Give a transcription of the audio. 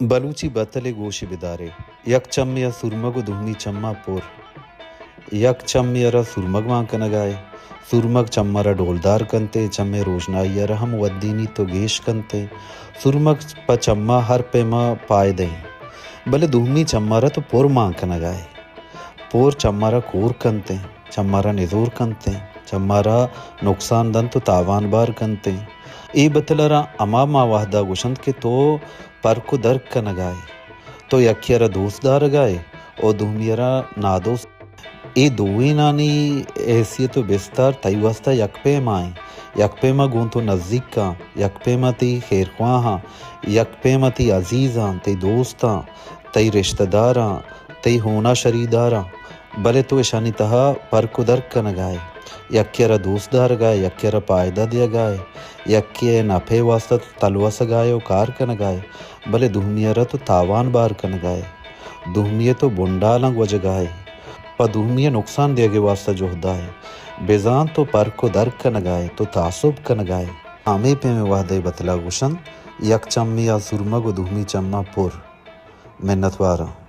بلوچی بتلے گوش بدارے۔ یک چمے ءَ سورمگ ءُ دومی چماں پر۔ یک چمے ءَ را سورمگ مان کنگ ءَ ئے۔ سورمگ چماں را ڈولدار کنت ئے، چمے روژنائی ءَ را ہم ودینیت ءُ گیش کنت ئے۔ سورمگ پہ چماں ہر پیما پائدہ ایں، بلے دومی چماں را تو پر مان کنگ ءَ ئے۔ پر چماں را کور کنت ئے، چماں را نزور کنت ئے، چماں را نقصان دنت ءُ تاوان بار کنت ئے۔ اے بتل ءَ را ہما ما وہد ءَ گوشنت کہ تو پرک ءُ درک کنگ ءَ ئے۔ تو یکے ءَ را دوست دارگ ءَ ئے ءُ دومی ءَ را نادوست۔ اے دوئینانی حیثیت ءُ بستار تئی واستہ یک پیما ایں۔ یک پیما گوں تو نزیک آں، یک پیما تئی خیرخواہاں، یک پیما تئی عزیزاں، تئی دوستاں، تئی رشتہ داراں، تئی ہون ءَ شریداراں، بلے تو اشانی تہا پرک ءُ درک کنگ ءَ ئے۔ یکے ءَ را دوست دارگ ءَ ئے، یکے ءَ را پائدہ دیگ ءَ ئے، یکے ءِ نپ ءِ واستہ تلوسگ ءَ ئے ءُ کار کنگ ءَ ئے، بلے دومی ءَ را تو تاوان بار کنگ ءَ ئے۔ دومی ءِ تو بنڈالاں گوجگ ءَ ئے۔ پہ دومی ءِ نقصان دیگ ءِ واستہ جہد ءَ ئے۔ بزاں تو پرک ءُ درک کنگ ءَ ئے، تو تعصب کنگ ءَ ئے۔ ہمے پیم ءِ وہد ءَ اے بتل ءَ گوشنت، یک چمے ءَ سورمگ ءُ دومی چماں پر۔ منتواراں۔